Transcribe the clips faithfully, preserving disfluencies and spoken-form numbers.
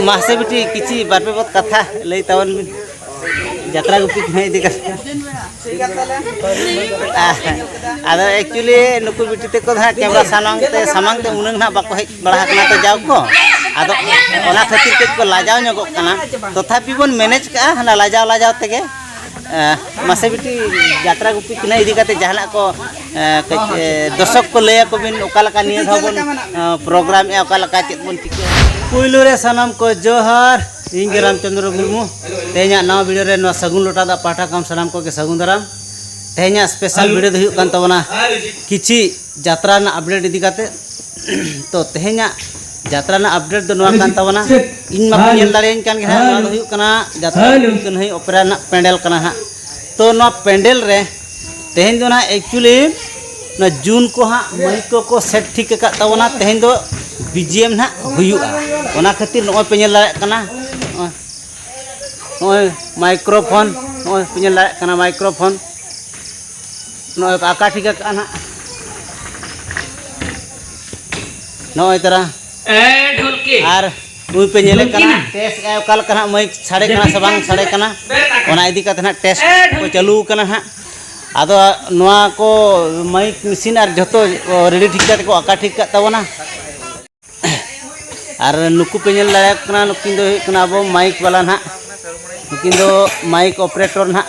ᱢᱟᱥᱮ ᱵᱤᱴᱤ, ᱠᱤᱪᱷᱤ ᱵᱟᱨ ᱯᱮ ᱵᱚᱛ ᱠᱟᱛᱷᱟ ᱞᱟᱹᱭ ᱛᱟᱵᱚᱱ ᱵᱤᱱ ᱡᱟᱛᱨᱟ ᱜᱩᱯᱤ ᱠᱟᱹᱦᱱᱤ ᱤᱫᱤ ᱠᱟᱛᱮ᱾ ᱟᱫᱚ actually ᱱᱩᱠᱩ ᱵᱤᱴᱤ ᱛᱟᱠᱚ ᱫᱚ ᱦᱟᱸᱜ ᱠᱮᱢᱨᱟ ᱥᱟᱢᱟᱝ ᱛᱮ, ᱥᱟᱢᱟᱝ ᱛᱮ ᱩᱱᱟᱹᱝ ᱦᱟᱸᱜ ᱵᱟᱠᱚ ᱦᱮᱡ ᱵᱟᱲᱟ ᱟᱠᱟᱱᱟ ᱛᱚ ᱡᱟᱣ ᱠᱚ, ᱟᱫᱚ ᱚᱱᱟ ᱠᱷᱟᱹᱛᱤᱨ ᱠᱟᱹᱡ ᱠᱚ ᱞᱟᱡᱟᱣ ᱧᱚᱜᱚᱜ ᱠᱟᱱᱟ᱾ ᱛᱚᱛᱷᱟᱯᱤ ᱵᱚᱱ ᱢᱮᱱᱮᱡᱽ ᱠᱟᱜᱼᱟ ᱦᱟᱱᱟ ᱞᱟᱡᱟᱣ ᱞᱟᱡᱟᱣ ᱛᱮᱜᱮ᱾ ᱮ, ᱢᱟᱥᱮ ᱵᱤᱴᱤ, ᱡᱟᱛᱨᱟ ᱜᱩᱯᱤ ᱠᱟᱹᱦᱱᱤ ᱤᱫᱤ ᱠᱟᱛᱮ ᱡᱟᱦᱟᱱᱟᱜ ᱠᱚ, ᱮ, ᱠᱟᱹᱡ, ᱮ, ᱫᱚᱨᱥᱚᱠ ᱠᱚ ᱞᱟᱹᱭ ᱟᱠᱚ ᱵᱤᱱ, ᱚᱠᱟ ᱞᱮᱠᱟ ᱱᱤᱭᱟᱹ ᱫᱷᱟᱣ ᱵᱚᱱ, ᱮ, ᱯᱨᱳᱜᱨᱟᱢᱮᱜᱼᱟ, ᱚᱠᱟ ᱞᱮᱠᱟ ᱪᱮᱫ ᱵᱚᱱ ᱪᱤᱠᱟᱹᱭᱟ? ᱯᱩᱭᱞᱩ ᱨᱮ ᱥᱟᱱᱟᱢ ᱠᱚ ᱡᱚᱦᱟᱨ, ᱤᱧ ᱜᱮ ᱨᱟᱢᱪᱚᱸᱫᱽᱨᱚ ᱢᱩᱨᱢᱩ᱾ ᱛᱮᱦᱮᱧᱟᱜ ᱱᱟᱣᱟ ᱵᱷᱤᱰᱤᱭᱳ ᱨᱮ ᱱᱚᱣᱟ ᱥᱟᱹᱜᱩᱱ ᱞᱚᱴᱟ ᱫᱟᱜ ᱯᱟᱦᱴᱟ ᱠᱷᱚᱱ ᱥᱟᱱᱟᱢ ᱠᱚᱜᱮ ᱥᱟᱹᱜᱩᱱ ᱫᱟᱨᱟᱢ᱾ ᱛᱮᱦᱮᱧᱟᱜ ᱥᱯᱮᱥᱟᱞ ᱵᱷᱤᱰᱤᱭᱳ ᱫᱚ ᱦᱩᱭᱩᱜ ᱠᱟᱱ ᱛᱟᱵᱚᱱᱟ ᱠᱤᱪᱷᱤ ᱡᱟᱛᱨᱟ ᱨᱮᱱᱟᱜ ᱟᱯᱰᱮᱴ ᱤᱫᱤ ᱠᱟᱛᱮ᱾ ᱛᱚ, ᱛᱮᱦᱮᱧᱟᱜ ᱡᱟᱛᱨᱟ ᱨᱮᱱᱟᱜ ᱟᱯᱰᱮᱴ ᱫᱚ ᱱᱚᱣᱟ ᱠᱟᱱ ᱛᱟᱵᱚᱱᱟ, ᱤᱧ ᱢᱟᱯᱮ ᱧᱮᱞ ᱫᱟᱲᱮᱭᱟᱹᱧ ᱠᱟᱱ ᱜᱮ ᱦᱟᱸᱜ, ᱱᱚᱣᱟ ᱫᱚ ᱦᱩᱭᱩᱜ ᱠᱟᱱᱟ ᱡᱟᱛᱨᱟ ᱠᱟᱹᱱᱦᱟᱹᱭ ᱚᱯᱮᱨᱟ ᱨᱮᱱᱟᱜ ᱯᱮᱱᱰᱮᱞ ᱠᱟᱱᱟ ᱦᱟᱸᱜ᱾ ᱛᱚ, ᱱᱚᱣᱟ ᱯᱮᱱᱰᱮᱞ ᱨᱮ ᱛᱮᱦᱮᱧ ᱫᱚ ᱱᱟᱦᱟᱜ actually ᱱᱚᱣᱟ ᱡᱩᱱ ᱠᱚ ᱦᱟᱸᱜ ᱢᱟᱹᱭᱤᱠ ᱠᱚᱠᱚ ᱥᱮᱴ ᱴᱷᱤᱠ ᱟᱠᱟᱫ ᱛᱟᱵᱚᱱᱟ᱾ ᱛᱮᱦᱮᱧ ᱫᱚ ᱵᱤᱡᱤᱮᱢ ᱱᱟᱦᱟᱜ ᱦᱩᱭᱩᱜᱼᱟ, ᱚᱱᱟ ᱠᱷᱟᱹᱛᱤᱨ ᱱᱚᱜᱼᱚᱭ ᱯᱮ ᱧᱮᱞ ᱫᱟᱲᱮᱭᱟᱜ ᱠᱟᱱᱟ, ᱱᱚᱜᱼᱚᱭ, ᱱᱚᱜᱼᱚᱭ ᱢᱟᱭᱠᱨᱳᱯᱷᱳᱱ, ᱱᱚᱜᱼᱚᱭ ᱯᱮ ᱧᱮᱞ ᱫᱟᱲᱮᱭᱟᱜ ᱠᱟᱱᱟ ᱢᱟᱭᱠᱨᱳᱯᱷᱳᱱ, ᱱᱚᱜᱼᱚᱭ ᱠᱚ ᱟᱸᱠᱟ ᱴᱷᱤᱠ ᱟᱠᱟᱫᱼᱟ ᱱᱟᱦᱟᱜ, ᱱᱚᱜᱼᱚᱭ ᱛᱟᱨᱟ᱾ ᱟᱨ ᱱᱩᱭ ᱯᱮ ᱧᱮᱞᱮ ᱠᱟᱱᱟ, ᱴᱮᱥᱴ ᱮᱫ ᱟᱭ ᱚᱠᱟ ᱞᱮᱠᱟ ᱱᱟᱦᱟᱜ ᱢᱟᱹᱭᱤᱠ ᱥᱟᱰᱮ ᱠᱟᱱᱟ ᱥᱮ ᱵᱟᱝ ᱥᱟᱰᱮ ᱠᱟᱱᱟ, ᱚᱱᱟ ᱤᱫᱤ ᱠᱟᱛᱮ ᱱᱟᱦᱟᱜ ᱴᱮᱥᱴ ᱠᱚ ᱪᱟᱹᱞᱩ ᱟᱠᱟᱱᱟ ᱱᱟᱦᱟᱜ᱾ ᱟᱫᱚ ᱱᱚᱣᱟ ᱠᱚ ᱢᱟᱹᱭᱤᱠ ᱢᱮᱥᱤᱱ ᱟᱨ ᱡᱷᱚᱛᱚ ᱨᱮᱰᱤ ᱴᱷᱤᱠ ᱠᱟᱛᱮ ᱠᱚ ᱟᱸᱠᱟ ᱴᱷᱤᱠ ᱠᱟᱜ ᱛᱟᱵᱚᱱᱟ᱾ ᱟᱨ ᱱᱩᱠᱩ ᱯᱮ ᱧᱮᱞ ᱫᱟᱲᱮᱭᱟᱠᱚ ᱠᱟᱱᱟ, ᱱᱩᱠᱤᱱ ᱫᱚ ᱦᱩᱭᱩᱜ ᱠᱟᱱᱟ ᱟᱵᱚ ᱢᱟᱭᱤᱠ ᱵᱟᱞᱟ ᱱᱟᱦᱟᱜ, ᱱᱩᱠᱤᱱ ᱫᱚ ᱢᱟᱭᱤᱠ ᱚᱯᱟᱨᱮᱴᱚᱨ ᱱᱟᱦᱟᱜ,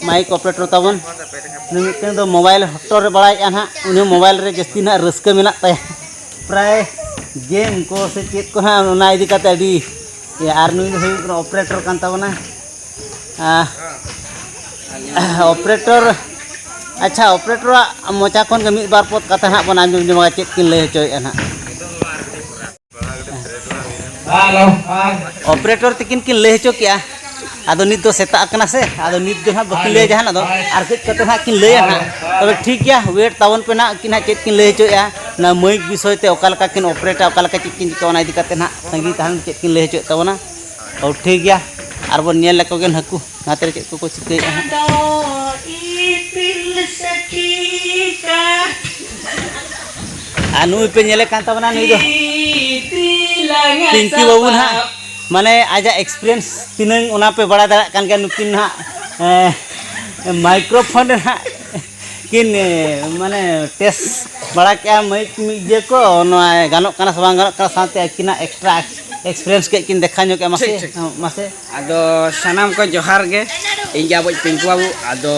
ᱢᱟᱭᱤᱠ ᱚᱯᱟᱨᱮᱴᱚᱨ ᱛᱟᱵᱚᱱ᱾ ᱩᱱᱤ ᱢᱤᱫᱴᱟᱝ ᱫᱚ ᱢᱳᱵᱟᱭᱤᱞ ᱦᱚᱴᱚᱨ ᱨᱮ ᱵᱟᱲᱟᱭᱮᱫᱼᱟ ᱱᱟᱦᱟᱜ, ᱩᱱᱤ ᱦᱚᱸ ᱢᱳᱵᱟᱭᱤᱞ ᱨᱮ ᱡᱟᱹᱥᱛᱤ ᱱᱟᱦᱟᱜ ᱨᱟᱹᱥᱠᱟᱹ ᱢᱮᱱᱟᱜ ᱛᱟᱭᱟ, ᱯᱨᱟᱭ ᱜᱮᱢ ᱠᱚ ᱥᱮ ᱪᱮᱫ ᱠᱚ ᱱᱟᱦᱟᱜ ᱚᱱᱟ ᱤᱫᱤ ᱠᱟᱛᱮ ᱟᱹᱰᱤ ᱤᱭᱟᱹ᱾ ᱟᱨ ᱱᱩᱭ ᱫᱚ ᱦᱩᱭᱩᱜ ᱠᱟᱱᱟ ᱚᱯᱟᱨᱮᱴᱚᱨ ᱠᱟᱱ ᱛᱟᱵᱚᱱᱟ᱾ ᱟᱨ ᱚᱯᱟᱨᱮᱴᱚᱨ, ᱟᱪᱪᱷᱟ, ᱚᱯᱟᱨᱮᱴᱚᱨᱟᱜ ᱢᱚᱪᱟ ᱠᱷᱚᱱ ᱜᱮ ᱢᱤᱫ ᱵᱟᱨ ᱯᱚᱫ ᱠᱟᱛᱷᱟ ᱱᱟᱦᱟᱜ ᱵᱚᱱ ᱟᱸᱡᱚᱢ ᱡᱚᱝᱟ, ᱪᱮᱫ ᱠᱤᱱ ᱞᱟᱹᱭ ᱦᱚᱪᱚᱭᱮᱫᱼᱟ ᱱᱟᱦᱟᱜ᱾ ᱚᱯᱟᱨᱮᱴᱚᱨ ᱛᱤᱠᱤᱱ ᱠᱤᱱ ᱞᱟᱹᱭ ᱦᱚᱪᱚ ᱠᱮᱜᱼᱟ, ᱟᱫᱚ ᱱᱤᱛ ᱫᱚ ᱥᱮᱛᱟᱜ ᱟᱠᱟᱱᱟ ᱥᱮ, ᱟᱫᱚ ᱱᱤᱛ ᱫᱚ ᱱᱟᱦᱟᱜ ᱵᱟᱹᱠᱤᱱ ᱞᱟᱹᱭᱟ ᱡᱟᱦᱟᱱᱟᱜ ᱫᱚ, ᱟᱨ ᱠᱟᱹᱡ ᱠᱟᱛᱮ ᱱᱟᱦᱟᱜ ᱠᱤᱱ ᱞᱟᱹᱭᱟ ᱱᱟᱦᱟᱜ᱾ ᱛᱚᱵᱮ ᱴᱷᱤᱠ ᱜᱮᱭᱟ, ᱣᱮᱴ ᱛᱟᱵᱚᱱ ᱯᱮ ᱱᱟᱦᱟᱜ, ᱩᱱᱠᱤᱱ ᱱᱟᱦᱟᱜ ᱪᱮᱫ ᱠᱤᱱ ᱞᱟᱹᱭ ᱦᱚᱪᱚᱭᱮᱫᱼᱟ, ᱚᱱᱟ ᱢᱟᱹᱭᱤᱠ ᱵᱤᱥᱚᱭ ᱛᱮ, ᱚᱠᱟ ᱞᱮᱠᱟ ᱠᱤᱱ ᱚᱯᱟᱨᱮᱴᱟ, ᱚᱠᱟ ᱞᱮᱠᱟ ᱪᱮᱫ ᱠᱤᱱ ᱪᱤᱠᱟᱹ, ᱚᱱᱟ ᱤᱫᱤ ᱠᱟᱛᱮ ᱱᱟᱦᱟᱜ ᱛᱟᱺᱜᱤ ᱛᱟᱦᱮᱱ, ᱪᱮᱫ ᱠᱤᱱ ᱞᱟᱹᱭ ᱦᱚᱪᱚᱭᱮᱫ ᱛᱟᱵᱚᱱᱟ᱾ ᱚ, ᱴᱷᱤᱠ ᱜᱮᱭᱟ, ᱟᱨ ᱵᱚᱱ ᱧᱮᱞ ᱞᱮᱠᱚ ᱜᱮ ᱱᱟᱠᱩ ᱱᱟᱛᱮ ᱨᱮ ᱪᱮᱫ ᱠᱚᱠᱚ ᱪᱤᱠᱟᱹᱭᱮᱫᱼᱟ ᱦᱟᱸᱜ᱾ ᱟᱨ ᱱᱩᱭ ᱯᱮ ᱧᱮᱞᱮ ᱠᱟᱱ ᱛᱟᱵᱚᱱᱟ, ᱱᱩᱭ ᱫᱚ ᱯᱤᱝᱠᱤ ᱵᱟᱹᱵᱩ ᱱᱟᱦᱟᱜ, ᱢᱟᱱᱮ, ᱟᱡᱟᱜ ᱮᱠᱥᱯᱤᱨᱤᱭᱮᱱᱥ ᱛᱤᱱᱟᱹᱝ, ᱚᱱᱟ ᱯᱮ ᱵᱟᱲᱟᱭ ᱫᱟᱲᱮᱭᱟᱜ ᱠᱟᱱ ᱜᱮᱭᱟ᱾ ᱱᱩᱠᱤᱱ ᱱᱟᱦᱟᱜ, ᱮ, ᱢᱟᱭᱠᱨᱳᱯᱷᱳᱱ ᱨᱮ ᱱᱟᱦᱟᱜ ᱠᱤᱱ, ᱮ, ᱢᱟᱱᱮ, ᱴᱮᱥᱴ ᱵᱟᱲᱟ ᱠᱮᱜᱼᱟ ᱢᱟᱭᱤᱠ ᱢᱤᱫ ᱤᱭᱟᱹ ᱠᱚ, ᱱᱚᱣᱟ ᱜᱟᱱᱚᱜ ᱠᱟᱱᱟ ᱥᱮ ᱵᱟᱝ ᱜᱟᱱᱚᱜ ᱠᱟᱱᱟ, ᱥᱟᱶᱛᱮ ᱟᱹᱠᱤᱱᱟᱜ ᱮᱠᱥᱴᱨᱟ ᱮᱠᱥᱯᱤᱨᱤᱭᱮᱱᱥ ᱠᱟᱹᱡ ᱠᱤᱱ ᱫᱮᱠᱷᱟᱣ ᱧᱚᱜ ᱠᱮᱜᱼᱟ᱾ ᱢᱟᱥᱮ, ᱴᱷᱤᱠ, ᱴᱷᱤᱠ᱾ ᱢᱟᱥᱮ᱾ ᱟᱫᱚ ᱥᱟᱱᱟᱢ ᱠᱚ ᱡᱚᱦᱟᱨ ᱜᱮ, ᱤᱧ ᱜᱮ ᱟᱵᱚᱭᱤᱡ ᱯᱤᱝᱠᱩ ᱵᱟᱹᱵᱩ᱾ ᱟᱫᱚ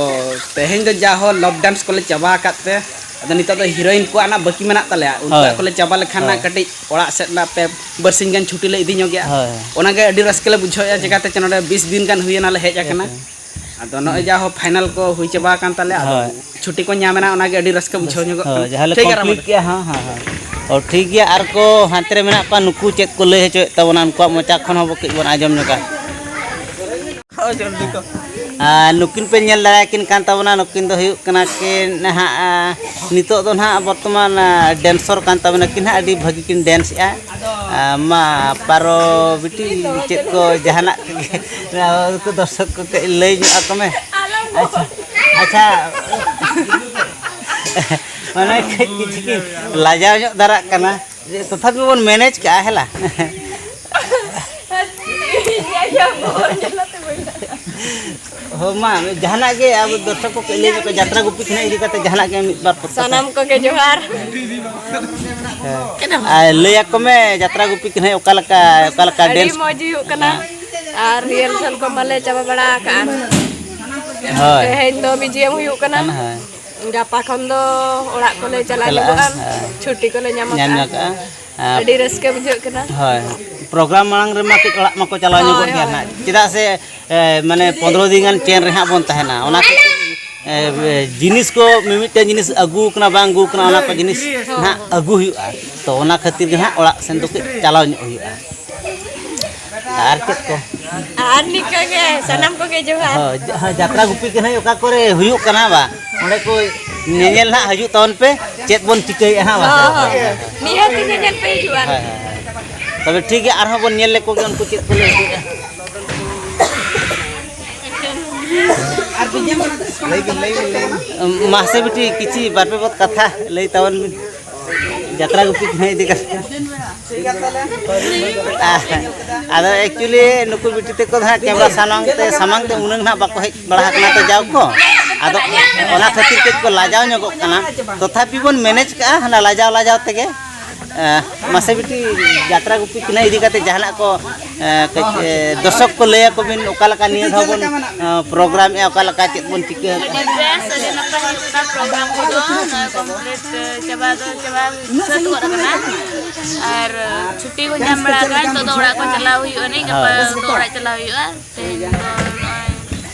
ᱛᱮᱦᱮᱧ ᱫᱚ ᱡᱟ ᱦᱚ ᱞᱚᱵᱽ ᱰᱟᱱᱥ ᱠᱚᱞᱮ ᱪᱟᱵᱟ ᱟᱠᱟᱫ ᱛᱮ, ᱟᱫᱚ ᱱᱤᱛᱚᱜ ᱫᱚ ᱦᱤᱨᱳᱭᱤᱱ ᱠᱚᱣᱟᱜ ᱱᱟᱜ ᱵᱟᱹᱠᱤ ᱢᱮᱱᱟᱜ ᱛᱟᱞᱮᱭᱟ, ᱩᱱᱠᱩᱣᱟᱜ ᱦᱳᱭ᱾ ᱠᱚᱞᱮ ᱪᱟᱵᱟ ᱞᱮᱠᱷᱟᱱ ᱱᱟᱜ ᱦᱳᱭ᱾ ᱠᱟᱹᱴᱤᱡ ᱚᱲᱟᱜ ᱥᱮᱫ ᱱᱟᱜ ᱯᱮ ᱵᱟᱨᱥᱤᱧ ᱜᱟᱱ ᱪᱷᱩᱴᱤ ᱞᱮ ᱤᱫᱤ ᱧᱚᱜᱮᱜᱼᱟ᱾ ᱦᱳᱭ᱾ ᱚᱱᱟᱜᱮ ᱟᱹᱰᱤ ᱨᱟᱹᱥᱠᱟᱹ ᱞᱮ ᱵᱩᱡᱷᱟᱹᱣᱮᱫᱼᱟ, ᱪᱮᱠᱟᱛᱮ ᱪᱮ ᱱᱚᱰᱮ ᱵᱤᱥ ᱫᱤᱱ ᱜᱟᱱ ᱦᱩᱭᱮᱱᱟ ᱞᱮ ᱦᱮᱡ ᱟᱠᱟᱱᱟ᱾ ᱦᱳᱭ᱾ ᱟᱫᱚ ᱱᱚᱜᱼᱚᱭ ᱡᱟ ᱦᱚ ᱯᱷᱟᱭᱱᱟᱞ ᱠᱚ ᱦᱩᱭ ᱪᱟᱵᱟ ᱟᱠᱟᱱ ᱛᱟᱞᱮᱭᱟ, ᱟᱫᱚ ᱦᱳᱭ᱾ ᱪᱷᱩᱴᱤ ᱠᱚ ᱧᱟᱢ ᱮᱱᱟ, ᱚᱱᱟᱜᱮ ᱟᱹᱰᱤ ᱨᱟᱹᱥᱠᱟᱹ ᱵᱩᱡᱷᱟᱹᱣ ᱧᱚᱜᱚᱜ ᱦᱳᱭ, ᱠᱟᱱᱟ᱾ ᱡᱟᱦᱟᱸ ᱞᱮ ᱴᱷᱤᱠ ᱜᱮᱭᱟ, ᱨᱟᱢᱟ ᱠᱚᱢᱯᱞᱤᱴ ᱫᱟ᱾ ᱠᱮᱜᱼᱟ, ᱦᱮᱸ, ᱦᱮᱸ, ᱦᱮᱸ᱾ ᱚ, ᱴᱷᱤᱠ ᱜᱮᱭᱟ, ᱟᱨ ᱠᱚ ᱦᱟᱱᱛᱮ ᱨᱮ ᱢᱮᱱᱟᱜ ᱠᱚᱣᱟ, ᱱᱩᱠᱩ ᱪᱮᱫ ᱠᱚ ᱞᱟᱹᱭ ᱦᱚᱪᱚᱭᱮᱫ ᱛᱟᱵᱚᱱᱟ, ᱩᱱᱠᱩᱣᱟᱜ ᱢᱚᱪᱟ ᱠᱷᱚᱱ ᱦᱚᱸ ᱠᱟᱹᱡ ᱵᱚᱱ ᱟᱸᱡᱚᱢ ᱧᱚᱜᱟ᱾ ᱦᱳᱭ, ᱡᱚᱞᱫᱤ ᱠᱚ᱾ ᱟᱨ ᱱᱩᱠᱤᱱ ᱯᱮ ᱧᱮᱞ ᱫᱟᱲᱮᱭᱟᱠᱤᱱ ᱠᱟᱱ ᱛᱟᱵᱚᱱᱟ, ᱱᱩᱠᱤᱱ ᱫᱚ ᱦᱩᱭᱩᱜ ᱠᱟᱱᱟ ᱠᱤᱱ ᱱᱟᱦᱟᱜ, ᱟ, ᱱᱤᱛᱚᱜ ᱫᱚ ᱱᱟᱦᱟᱜ ᱵᱚᱨᱛᱚᱢᱟᱱ, ᱟ, ᱰᱮᱱᱥᱚᱨ ᱠᱟᱱ ᱛᱟᱵᱚᱱᱟ ᱠᱤᱱ ᱦᱟᱸᱜ, ᱟᱹᱰᱤ ᱵᱷᱟᱹᱜᱤ ᱠᱤᱱ ᱰᱮᱱᱥ ᱮᱜᱼᱟ᱾ ᱟ, ᱢᱟ ᱯᱟᱨᱚ ᱵᱤᱴᱤ, ᱪᱮᱫ ᱠᱚ ᱡᱟᱦᱟᱱᱟᱜ ᱠᱚᱜᱮ ᱩᱱᱠᱩ ᱫᱚᱨᱥᱚᱠ ᱠᱚ ᱠᱟᱹᱡ ᱞᱟᱹᱭ ᱧᱚᱜ ᱟᱠᱚ ᱢᱮ᱾ ᱟᱪᱪᱷᱟ, ᱟᱪᱪᱷᱟ᱾ ᱢᱟᱱᱮ ᱠᱟᱹᱡ ᱠᱤᱪᱷᱩ ᱠᱤᱱ ᱞᱟᱡᱟᱣ ᱧᱚᱜ ᱫᱷᱟᱨᱟᱜ ᱠᱟᱱᱟ, ᱡᱮ ᱛᱚᱛᱷᱟᱯᱤ ᱵᱚᱱ ᱢᱮᱱᱮᱡᱽ ᱠᱟᱜᱼᱟ, ᱦᱮᱞᱟ᱾ ᱦᱳ ᱢᱟ, ᱡᱟᱦᱟᱱᱟᱜ ᱜᱮ ᱟᱵᱚ ᱫᱚᱨᱥᱚᱠ ᱠᱚ ᱠᱟᱹᱡ ᱞᱟᱹᱭ ᱧᱚᱜ ᱠᱚ, ᱡᱟᱛᱨᱟ ᱜᱩᱯᱤ ᱠᱷᱚᱱᱟᱜ ᱤᱫᱤ ᱠᱟᱛᱮ ᱡᱟᱦᱟᱱᱟᱜ ᱜᱮ ᱢᱤᱫ ᱵᱟᱨ ᱯᱚᱫ ᱠᱟᱛᱷᱟ᱾ ᱥᱟᱱᱟᱢ ᱠᱚᱜᱮ ᱡᱚᱦᱟᱨ᱾ ᱦᱮᱸ᱾ ᱟᱨ ᱞᱟᱹᱭ ᱟᱠᱚ ᱢᱮ, ᱡᱟᱛᱨᱟ ᱜᱩᱯᱤ ᱠᱷᱚᱱᱟᱜ ᱚᱠᱟ ᱞᱮᱠᱟ, ᱚᱠᱟ ᱞᱮᱠᱟ ᱟᱹᱰᱤ ᱰᱮᱱᱥ? ᱢᱚᱡᱽ ᱦᱩᱭᱩᱜ ᱠᱟᱱᱟ᱾ ᱦᱮᱸ᱾ ᱟᱨ ᱨᱤᱦᱟᱨᱥᱟᱞ ᱠᱚ ᱢᱟᱞᱮ ᱪᱟᱵᱟ ᱵᱟᱲᱟ ᱟᱠᱟᱜᱼᱟ᱾ ᱦᱳᱭ᱾ ᱛᱮᱦᱮᱧ ᱫᱚ ᱢᱤᱭᱩᱡᱤᱭᱟᱢ ᱦᱩᱭᱩᱜ ᱠᱟᱱᱟ᱾ ᱠᱟᱱᱟ, ᱦᱳᱭ᱾ ᱜᱟᱯᱟ ᱠᱷᱚᱱ ᱫᱚ ᱚᱲᱟᱜ ᱠᱚᱞᱮ ᱪᱟᱞᱟᱜ ᱪᱟᱞᱟᱜᱼᱟ, ᱧᱚᱜᱚᱜᱼᱟ᱾ ᱦᱮᱸ᱾ ᱪᱷᱩᱴᱤ ᱠᱚᱞᱮ ᱧᱟᱢ ᱧᱟᱢ ᱟᱠᱟᱫᱼᱟ᱾ ᱧᱚᱜ ᱠᱟᱜᱼᱟ᱾ ᱟᱨ ᱟᱹᱰᱤ ᱨᱟᱹᱥᱠᱟᱹ ᱵᱩᱡᱷᱟᱹᱜ ᱠᱟᱱᱟ᱾ ᱦᱳᱭ, ᱯᱨᱳᱜᱨᱟᱢ ᱢᱟᱲᱟᱝ ᱨᱮᱢᱟ ᱠᱟᱹᱡ ᱚᱲᱟᱜ ᱢᱟᱠᱚ ᱪᱟᱞᱟᱣ ᱦᱳᱭ, ᱧᱚᱜᱚᱜ ᱜᱮᱭᱟ ᱦᱳᱭ᱾ ᱱᱟᱦᱟᱜ, ᱪᱮᱫᱟᱜ ᱥᱮ, ᱮ, ᱢᱟᱱᱮ, ᱯᱚᱱᱫᱽᱨᱚ ᱫᱤᱱ ᱜᱟᱱ ᱪᱮᱱ ᱨᱮ ᱦᱟᱸᱜ ᱵᱚᱱ ᱛᱟᱦᱮᱱᱟ, ᱚᱱᱟ ᱠᱷᱟᱹᱛᱤᱨ, ᱮ, ᱮ, ᱡᱤᱱᱤᱥ ᱠᱚ, ᱢᱤᱢᱤᱫᱴᱟᱝ ᱡᱤᱱᱤᱥ ᱟᱹᱜᱩ ᱠᱟᱱᱟ, ᱵᱟᱝ ᱟᱹᱜᱩ ᱠᱟᱱᱟ, ᱚᱱᱟ ᱠᱚ ᱡᱤᱱᱤᱥ ᱦᱳᱭ, ᱱᱟᱦᱟᱜ ᱦᱳᱭ᱾ ᱟᱹᱜᱩ ᱦᱩᱭᱩᱜᱼᱟ᱾ ᱛᱚ, ᱚᱱᱟ ᱠᱷᱟᱹᱛᱤᱨ ᱜᱮ ᱱᱟᱦᱟᱜ ᱚᱲᱟᱜ ᱥᱮᱱ ᱫᱚ ᱠᱟᱹᱡ ᱪᱟᱞᱟᱣ ᱧᱚᱜ ᱦᱩᱭᱩᱜᱼᱟ᱾ ᱟᱨ ᱪᱮᱫ ᱠᱚ? ᱟᱨ ᱱᱤᱝᱠᱟᱹ ᱜᱮ ᱥᱟᱱᱟᱢ ᱠᱚᱜᱮ ᱡᱚᱦᱟᱨ᱾ ᱦᱳᱭ, ᱡᱟᱦᱟᱸ ᱡᱟᱛᱨᱟ ᱜᱩᱯᱤ ᱠᱟᱹᱱᱟᱹᱧ ᱚᱠᱟ ᱠᱚᱨᱮ ᱦᱩᱭᱩᱜ ᱠᱟᱱᱟ ᱵᱟ, ᱚᱸᱰᱮ ᱠᱚ ᱧᱮᱧᱮᱞ ᱱᱟᱦᱟᱜ ᱦᱤᱡᱩᱜ ᱛᱟᱵᱚᱱ ᱯᱮ, ᱪᱮᱫ ᱵᱚᱱ ᱪᱤᱠᱟᱹᱭᱮᱫᱼᱟ ᱦᱟᱸᱜ, ᱵᱟᱝ ᱥᱮ? ᱦᱳᱭ, ᱦᱳᱭ᱾ ᱱᱤᱦᱟᱹᱛ ᱜᱮ ᱧᱮᱧᱮᱞ ᱯᱮ ᱦᱤᱡᱩᱜᱼᱟ᱾ ᱦᱳᱭ, ᱦᱳᱭ, ᱦᱳᱭ᱾ ᱛᱚᱵᱮ ᱴᱷᱤᱠ ᱜᱮᱭᱟ, ᱟᱨᱦᱚᱸ ᱵᱚᱱ ᱧᱮᱞ ᱞᱮᱠᱚ ᱜᱮ ᱩᱱᱠᱩ ᱪᱮᱫ ᱠᱚ ᱞᱟᱹᱭ ᱦᱚᱪᱚᱭᱮᱫᱼᱟ᱾ ᱞᱟᱹᱭ ᱵᱤᱱ, ᱞᱟᱹᱭ ᱵᱤᱱ, ᱞᱟᱹᱭ ᱵᱤᱱ᱾ ᱢᱟᱥᱮ ᱵᱤᱴᱤ, ᱠᱤᱪᱷᱤ ᱵᱟᱨ ᱯᱮ ᱵᱚᱛ ᱠᱟᱛᱷᱟ ᱞᱟᱹᱭ ᱛᱟᱵᱚᱱ ᱵᱤᱱ᱾ ᱡᱟᱛᱨᱟ ᱜᱩᱯᱤ ᱠᱚ ᱤᱫᱤ ᱠᱟᱛᱮ᱾ ᱟᱫᱚ actually ᱱᱩᱠᱩ ᱵᱤᱴᱤ ᱛᱟᱠᱚ ᱫᱚ ᱦᱟᱸᱜ ᱠᱮᱢᱨᱟ ᱥᱟᱢᱟᱝ ᱛᱮ, ᱥᱟᱢᱟᱝ ᱛᱮ ᱩᱱᱟᱹᱝ ᱱᱟᱦᱟᱜ ᱵᱟᱠᱚ ᱦᱮᱡ ᱵᱟᱲᱟ ᱟᱠᱟᱱᱟ ᱛᱚ ᱡᱟᱣ ᱠᱚ᱾ ᱟᱫᱚ ᱚᱱᱟ ᱠᱷᱟᱹᱛᱤᱨ ᱠᱟᱹᱡ ᱠᱚ ᱞᱟᱡᱟᱣ ᱧᱚᱜᱚᱜ ᱠᱟᱱᱟ᱾ ᱛᱚᱛᱷᱟᱯᱤ ᱵᱚᱱ manage ᱠᱟᱜᱼᱟ ᱦᱟᱱᱟ ᱞᱟᱡᱟᱣ ᱞᱟᱡᱟᱣ ᱛᱮᱜᱮ᱾ ᱮ, ᱢᱟᱥᱮ ᱵᱤᱴᱤ, ᱡᱟᱛᱨᱟ ᱜᱩᱯᱤ ᱠᱤᱱᱟᱹ ᱤᱫᱤ ᱠᱟᱛᱮ ᱡᱟᱦᱟᱱᱟᱜ ᱠᱚ, ᱮ, ᱠᱟᱹᱡ, ᱮ, ᱫᱚᱨᱥᱚᱠ ᱠᱚ ᱞᱟᱹᱭ ᱟᱠᱚ ᱵᱤᱱ ᱚᱠᱟ ᱞᱮᱠᱟ ᱱᱤᱭᱟᱹ ᱫᱷᱟᱣ ᱵᱚᱱ, ᱮ, program ᱮᱜᱼᱟ, ᱚᱠᱟ ᱞᱮᱠᱟ ᱪᱮᱫ ᱵᱚᱱ ᱪᱤᱠᱟᱹ ᱟᱠᱟᱫᱼᱟ? ᱟᱹᱰᱤ ᱵᱮᱥ, ᱟᱹᱰᱤ ᱱᱟᱯᱟᱭ ᱦᱩᱭᱩᱜ ᱠᱟᱱᱟ program ᱠᱚᱫᱚ᱾ ᱱᱚᱜᱼᱚᱭ complete, ᱮ, ᱪᱟᱵᱟ ᱫᱚ ᱪᱟᱵᱟ ᱥᱟᱹᱛ ᱜᱚᱫ ᱟᱠᱟᱱᱟ᱾ ᱟᱨ ᱪᱷᱩᱴᱤ ᱠᱚ ᱧᱟᱢ ᱵᱟᱲᱟ ᱟᱠᱟᱫᱟ, ᱱᱤᱛᱚᱜ ᱫᱚ ᱚᱲᱟᱜ ᱠᱚ ᱪᱟᱞᱟᱣ ᱦᱩᱭᱩᱜᱼᱟ, ᱱᱤᱛ ᱜᱟᱯᱟ ᱦᱳᱭ᱾ ᱫᱚ ᱚᱲᱟᱜ ᱪᱟᱞᱟᱣ ᱦᱩᱭᱩᱜᱼᱟ᱾ ᱛᱮᱦᱮᱧ ᱫᱚ ᱱᱚᱜᱼᱚᱭ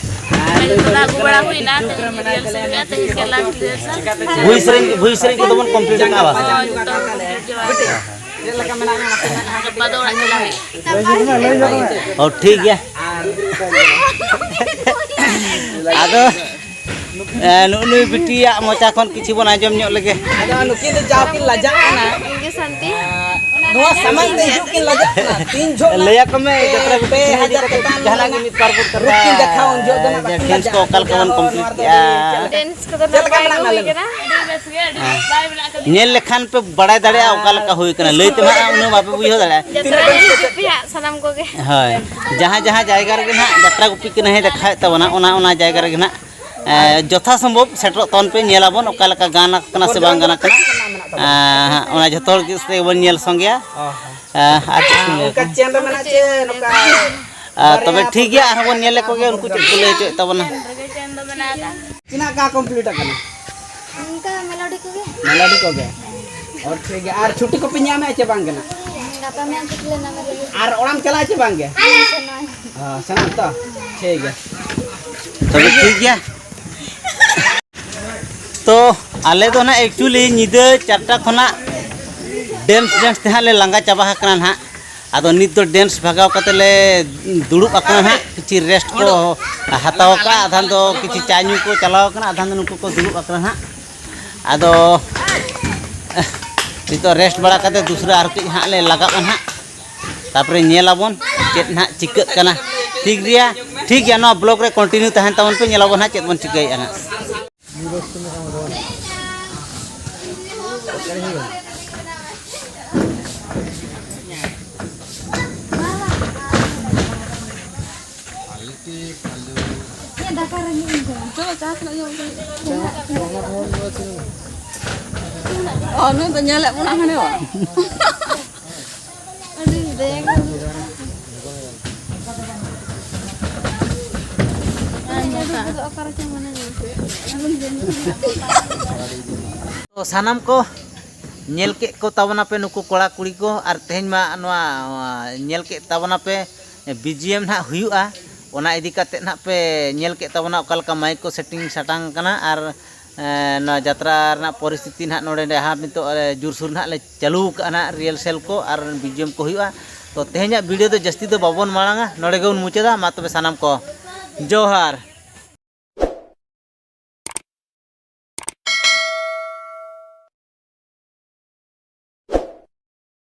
ᱢᱟᱱᱮ ᱡᱚᱛᱚ ᱫᱚ ᱟᱹᱜᱩ ᱵᱟᱲᱟ ᱦᱩᱭᱱᱟ, ᱛᱮᱦᱮᱧ rehearsal ᱦᱩᱭᱩᱜᱼᱟ, ᱛᱮᱦᱮᱧ ᱜᱮ last rehearsal᱾ ᱵᱷᱩᱭ ᱥᱮᱨᱮᱧ, ᱵᱷᱩᱭ ᱥᱮᱨᱮᱧ ᱠᱚᱫᱚ ᱵᱚᱱ complete ᱟᱠᱟᱫᱼᱟ ᱵᱟᱝ? ᱦᱳᱭ, ᱡᱚᱛᱚ complete ᱪᱟᱵᱟ ᱟᱠᱟᱱᱟ᱾ ᱜᱟᱯᱟ ᱫᱚ ᱚᱲᱟᱜ ᱪᱟᱞᱟᱣ ᱦᱩᱭᱩᱜᱼᱟ᱾ ᱚ, ᱴᱷᱤᱠ ᱜᱮᱭᱟ᱾ ᱟᱫᱚ, ᱮ, ᱱᱩᱜᱼᱩ ᱱᱩᱭ ᱵᱤᱴᱤᱭᱟᱜ ᱢᱚᱪᱟ ᱠᱷᱚᱱ ᱠᱤᱪᱷᱩ ᱵᱚᱱ ᱟᱸᱡᱚᱢ ᱧᱚᱜ ᱞᱮᱜᱮ᱾ ᱟᱫᱚ ᱱᱩᱠᱤᱱ ᱫᱚ ᱡᱟᱣ ᱠᱤᱱ ᱞᱟᱡᱟᱜ ᱠᱟᱱᱟ᱾ ᱤᱧ ᱜᱮ ᱥᱟᱱᱛᱤ᱾ ᱱᱚᱣᱟ ᱥᱟᱢᱟᱝ ᱛᱮ ᱦᱤᱡᱩᱜ ᱠᱤᱱ ᱞᱟᱡᱟᱜ ᱠᱟᱱᱟ᱾ ᱛᱤᱱ ᱡᱷᱚᱜ ᱞᱟᱹᱭ ᱟᱠᱚ ᱢᱮ, ᱯᱮ, ᱡᱟᱛᱨᱟ ᱜᱩᱯᱤ ᱯᱮ ᱠᱤᱱ ᱤᱫᱤ ᱦᱟᱡᱟᱨ ᱠᱟᱛᱮ ᱪᱮᱛᱟᱱ ᱡᱟᱦᱟᱱᱟᱜ ᱜᱮ ᱨᱮᱱᱟᱜ ᱢᱤᱫ ᱵᱟᱨ ᱵᱚᱱ ᱨᱩᱯ ᱠᱟᱛᱷᱟ, ᱠᱤᱱ ᱫᱮᱠᱷᱟᱣ, ᱩᱱ ᱡᱷᱚᱜ ᱫᱚ ᱱᱟᱜ ᱡᱮ ᱵᱟᱠᱤᱱ dance ᱠᱚ ᱞᱟᱡᱟᱜ ᱚᱠᱟ ᱞᱮᱠᱟ ᱵᱚᱱ ᱠᱟᱱᱟ᱾ Complete ᱮᱜᱼᱟ᱾ Dance ᱠᱚᱫᱚ ᱪᱮᱫ ᱞᱮᱠᱟ ᱱᱟᱯᱟᱭ ᱢᱮᱱᱟᱜ ᱜᱮ ᱢᱮᱭᱟ, ᱦᱩᱭ ᱞᱟᱹᱭ ᱢᱮ? ᱠᱟᱱᱟ, ᱟᱹᱰᱤ ᱵᱮᱥ ᱜᱮ, ᱟᱹᱰᱤ ᱦᱮᱸ᱾ ᱱᱟᱯᱟᱭ ᱢᱮᱱᱟᱜ ᱟᱠᱟᱫᱤᱧᱟ᱾ ᱧᱮᱞ ᱞᱮᱠᱷᱟᱱ ᱯᱮ ᱵᱟᱲᱟᱭ ᱫᱟᱲᱮᱭᱟᱜᱼᱟ ᱚᱠᱟ ᱞᱮᱠᱟ ᱦᱩᱭ ᱠᱟᱱᱟ, ᱞᱟᱹᱭ ᱛᱮᱢᱟ ᱦᱟᱸᱜ ᱩᱱᱟᱹᱜ ᱵᱟᱯᱮ ᱵᱩᱡᱷᱟᱹᱣ ᱫᱟᱲᱮᱭᱟᱜᱼᱟ᱾ ᱡᱟᱛᱨᱟ ᱨᱮ ᱦᱤᱡᱩᱜ ᱯᱮ ᱦᱟᱸᱜ ᱥᱟᱱᱟᱢ ᱠᱚᱜᱮ᱾ ᱦᱳᱭ, ᱡᱟᱦᱟᱸ ᱡᱟᱦᱟᱸ ᱡᱟᱭᱜᱟ ᱨᱮᱜᱮ ᱱᱟᱦᱟᱜ ᱡᱟᱛᱨᱟ ᱜᱩᱯᱤ ᱠᱟᱹᱱᱟᱹᱭ ᱫᱮᱠᱷᱟᱣᱮᱫ ᱛᱟᱵᱚᱱᱟ, ᱚᱱᱟ ᱚᱱᱟ ᱡᱟᱭᱜᱟ ᱨᱮᱜᱮ ᱱᱟᱦᱟᱜ, ᱮ, ᱡᱚᱛᱷᱟ ᱥᱚᱢᱵᱷᱚᱵ ᱥᱮᱴᱮᱨᱚᱜ ᱛᱟᱵᱚᱱ ᱯᱮ, ᱧᱮᱞᱟᱵᱚᱱ ᱚᱠᱟ ᱞᱮᱠᱟ ᱜᱟᱱ ᱟᱠᱟᱱᱟ ᱥᱮ ᱵᱟᱝ ᱜᱟᱱ ᱟᱠᱟᱱᱟ᱾ ᱮ, ᱦᱟᱸᱜ, ᱚᱱᱟ ᱡᱷᱚᱛᱚ ᱦᱚᱲ ᱜᱮ ᱥᱮ ᱵᱚᱱ ᱧᱮᱞ ᱥᱚᱸᱜᱮᱭᱟ᱾ ᱚ ᱦᱚᱸ᱾ ᱮ, ᱟᱨ ᱪᱮᱫ ᱠᱚ ᱞᱟᱹᱭᱟ? ᱚᱱᱠᱟ ᱪᱮᱱ ᱨᱮ ᱢᱮᱱᱟᱜᱼᱟ ᱪᱮ ᱱᱚᱝᱠᱟ ᱟᱨ ᱛᱚᱵᱮ ᱵᱟᱨᱭᱟ ᱴᱷᱤᱠ ᱜᱮᱭᱟ, ᱯᱮᱭᱟ ᱟᱨᱦᱚᱸ ᱵᱚᱱ ᱧᱮᱞ ᱞᱮᱠᱚ ᱜᱮ, ᱩᱱᱠᱩ ᱪᱮᱫ ᱠᱚ ᱞᱟᱹᱭ ᱦᱚᱪᱚᱭᱮᱫ ᱛᱟᱵᱚᱱᱟ᱾ ᱪᱮᱱ ᱨᱮᱜᱮ ᱪᱮᱱ ᱫᱚ ᱢᱮᱱᱟᱜ ᱟᱠᱟᱫ᱾ ᱛᱤᱱᱟᱹᱜ ᱜᱟᱱ complete ᱟᱠᱟᱱᱟ? ᱚᱱᱠᱟ ᱢᱮᱞᱳᱰᱤ ᱠᱚᱜᱮ᱾ ᱢᱮᱞᱳᱰᱤ ᱠᱚᱜᱮ? ᱚ, ᱴᱷᱤᱠ ᱜᱮᱭᱟ᱾ ᱟᱨ ᱪᱷᱩᱴᱤ ᱠᱚᱯᱮ ᱧᱟᱢᱮᱫᱼᱟ ᱪᱮ ᱵᱟᱝ ᱜᱮ ᱱᱟᱜ? ᱜᱟᱯᱟ ᱢᱮᱭᱟᱝ ᱪᱷᱩᱴᱤ ᱞᱮ ᱧᱟᱢᱟ ᱞᱟᱹᱜᱤᱫ᱾ ᱟᱨ ᱚᱲᱟᱜ ᱮᱢ ᱪᱟᱞᱟᱜᱼᱟ ᱪᱮ ᱵᱟᱝ ᱜᱮ? ᱦᱮᱸ, ᱥᱮᱱᱚᱜ ᱟᱹᱧ᱾ ᱚ, ᱥᱮᱱᱚᱜ ᱟᱢ ᱛᱚ? ᱴᱷᱤᱠ ᱜᱮᱭᱟ᱾ ᱛᱚᱵᱮ ᱴᱷᱤᱠ ᱜᱮᱭᱟ᱾ ᱛᱚ, ᱟᱞᱮ ᱫᱚ ᱱᱟᱜ actually ᱧᱤᱫᱟᱹ ᱪᱟᱨᱴᱟ ᱠᱷᱚᱱᱟᱜ dance, dance ᱛᱮ ᱦᱟᱸᱜ ᱞᱮ ᱞᱟᱸᱜᱟ ᱪᱟᱵᱟ ᱟᱠᱟᱱᱟ ᱱᱟᱦᱟᱜ᱾ ᱟᱫᱚ ᱱᱤᱛ ᱫᱚ dance ᱵᱷᱟᱜᱟᱣ ᱠᱟᱛᱮ ᱞᱮ ᱫᱩᱲᱩᱵ ᱟᱠᱟᱱᱟ ᱱᱟᱦᱟᱜ, ᱠᱤᱪᱷᱤ rest ᱠᱚ ᱦᱟᱛᱟᱣ ᱟᱠᱟᱫᱼᱟ, ᱟᱫᱷᱟᱱ ᱫᱚ ᱠᱤᱪᱷᱤ ᱪᱟ ᱧᱩ ᱠᱚ ᱪᱟᱞᱟᱣ ᱟᱠᱟᱱᱟ, ᱟᱫᱷᱟᱱ ᱫᱚ ᱱᱩᱠᱩ ᱠᱚ ᱫᱩᱲᱩᱵ ᱟᱠᱟᱱᱟ ᱱᱟᱦᱟᱜ᱾ ᱟᱫᱚ ᱱᱤᱛᱚᱜ rest ᱵᱟᱲᱟ ᱠᱟᱛᱮ ᱫᱩᱥᱨᱟ ᱟᱨ ᱠᱟᱹᱡ ᱦᱟᱸᱜ ᱞᱮ ᱞᱟᱜᱟᱜᱼᱟ ᱱᱟᱦᱟᱜ, ᱛᱟᱨᱯᱚᱨᱮ ᱧᱮᱞ ᱟᱵᱚᱱ ᱪᱮᱫ ᱱᱟᱦᱟᱜ ᱪᱤᱠᱟᱹᱜ ᱠᱟᱱᱟ᱾ ᱴᱷᱤᱠ ᱜᱮᱭᱟ, ᱴᱷᱤᱠ ᱜᱮᱭᱟ, ᱱᱚᱣᱟ vlog ᱨᱮ continue ᱛᱟᱦᱮᱱ ᱛᱟᱵᱚᱱ ᱯᱮ, ᱧᱮᱞ ᱟᱵᱚᱱ ᱱᱟᱦᱟᱜ ᱪᱮᱫ ᱵᱚᱱ ᱪᱤᱠᱟᱹᱭᱮᱫᱼᱟ ᱱᱟᱦᱟᱜ᱾ ᱫᱟᱠᱟ ᱨᱮᱸᱜᱮᱡ ᱤᱧ ᱠᱟᱱᱟ᱾ ᱪᱚᱞᱚ, ᱪᱟ ᱠᱷᱚᱱᱟᱜ ᱧᱚᱜ ᱠᱟᱹᱴᱤᱡ᱾ ᱚ, ᱱᱩᱭ ᱫᱚ ᱧᱮᱞᱮᱫ ᱵᱚᱱᱟ ᱦᱟᱱᱮ ᱵᱟ᱾ ᱟᱹᱰᱤ ᱫᱮᱭᱟ ᱜᱮ᱾ ᱚᱠᱟᱨᱮ ᱪᱚ ᱢᱟᱱᱮ ᱛᱚ ᱥᱟᱱᱟᱢ ᱠᱚ ᱧᱮᱞ ᱠᱮᱫ ᱠᱚ ᱛᱟᱵᱚᱱᱟᱯᱮ ᱱᱩᱠᱩ ᱠᱚᱲᱟ ᱠᱩᱲᱤ ᱠᱚ, ᱟᱨ ᱛᱮᱦᱮᱧ ᱢᱟ ᱱᱚᱣᱟ, ᱧᱮᱞ ᱠᱮᱫ ᱛᱟᱵᱚᱱᱟᱯᱮ ᱵᱤᱡᱤᱮᱢ ᱱᱟᱦᱟᱜ ᱦᱩᱭᱩᱜᱼᱟ, ᱚᱱᱟ ᱤᱫᱤ ᱠᱟᱛᱮᱫ ᱱᱟᱦᱟᱜ ᱯᱮ ᱧᱮᱞ ᱠᱮᱫ ᱛᱟᱵᱚᱱᱟ ᱚᱠᱟ ᱞᱮᱠᱟ ᱢᱟᱭᱤᱠ ᱠᱚ ᱥᱮᱴᱤᱝ ᱥᱟᱴᱟᱝ ᱠᱟᱱᱟ, ᱟᱨ ᱮ, ᱱᱚᱣᱟ ᱡᱟᱛᱨᱟ ᱨᱮᱱᱟᱜ ᱯᱚᱨᱤᱥᱛᱷᱤᱛᱤ ᱱᱟᱦᱟᱜ ᱱᱚᱰᱮ ᱡᱟᱦᱟᱸ ᱱᱤᱛᱚᱜ, ᱮ, ᱡᱳᱨᱥᱳᱨ ᱱᱟᱦᱟᱜ ᱞᱮ ᱪᱟᱹᱞᱩ ᱠᱟᱜᱼᱟ ᱱᱟᱦᱟᱜ, ᱨᱤᱦᱟᱨᱥᱮᱞ ᱠᱚ ᱟᱨ ᱵᱤᱡᱤᱮᱢ ᱠᱚ ᱦᱩᱭᱩᱜᱼᱟ᱾ ᱛᱚ ᱛᱮᱦᱮᱧᱟᱜ ᱵᱷᱤᱰᱤᱭᱳ ᱫᱚ ᱡᱟᱹᱥᱛᱤ ᱫᱚ ᱵᱟᱵᱚᱱ ᱢᱟᱲᱟᱝᱟ, ᱱᱚᱰᱮ ᱜᱮᱵᱚᱱ ᱢᱩᱪᱟᱹᱫᱟ᱾ ᱢᱟ ᱛᱚᱵᱮ ᱥᱟᱱᱟᱢ ᱠᱚ ᱡᱚᱦᱟᱨ᱾